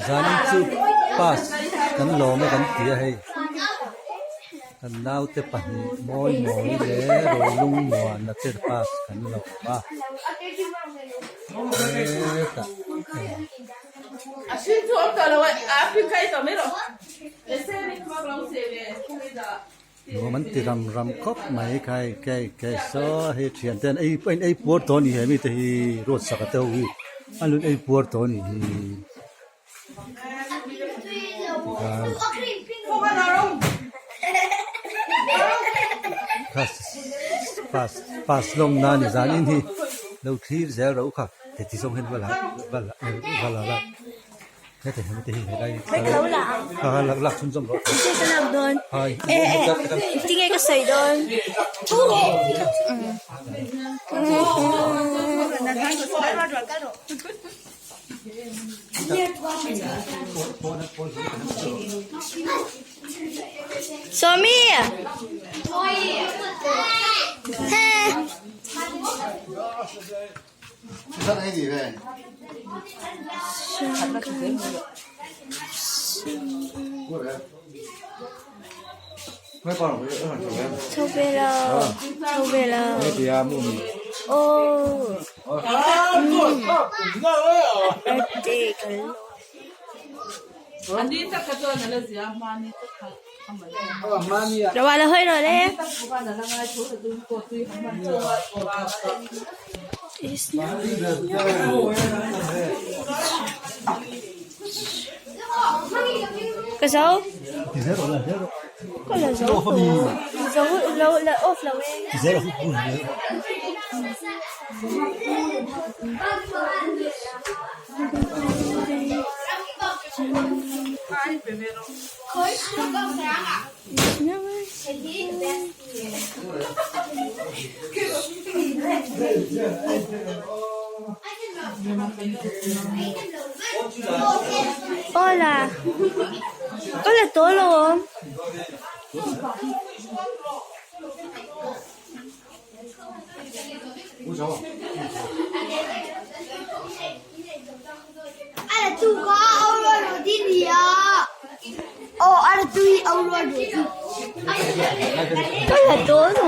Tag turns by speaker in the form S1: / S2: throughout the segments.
S1: Zanin chu pass kan lawm e kan ti a hei kan naute pahnih mawi mawi leh rolung muana te pass kan lawm a hetah Nuam an ti ram ram khawp mai khai kei kei saw hei thian te an ei a in ei puar tawh a ni he mite hi ruat saka te ho hi an lo in ei puar tawh a ni hi tikhan pass lawm na ni zan in hi lo thlir zel ro kha heti zawng hian va la va la va la la.
S2: Tinge ka sawi dawn. Sawmi. Chho ve lo, chho ve lo. Aw. Birthday kan lawm. Lo la hawi rawh le. Ka zo. Ka la zo zo lo la off lo e. Hola ka la tawh lo awm. Ka la tawh lo.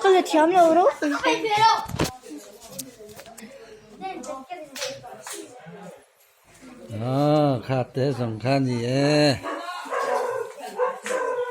S2: Ka la thiam lo ropui
S1: Ah kha te zawng kha ni e.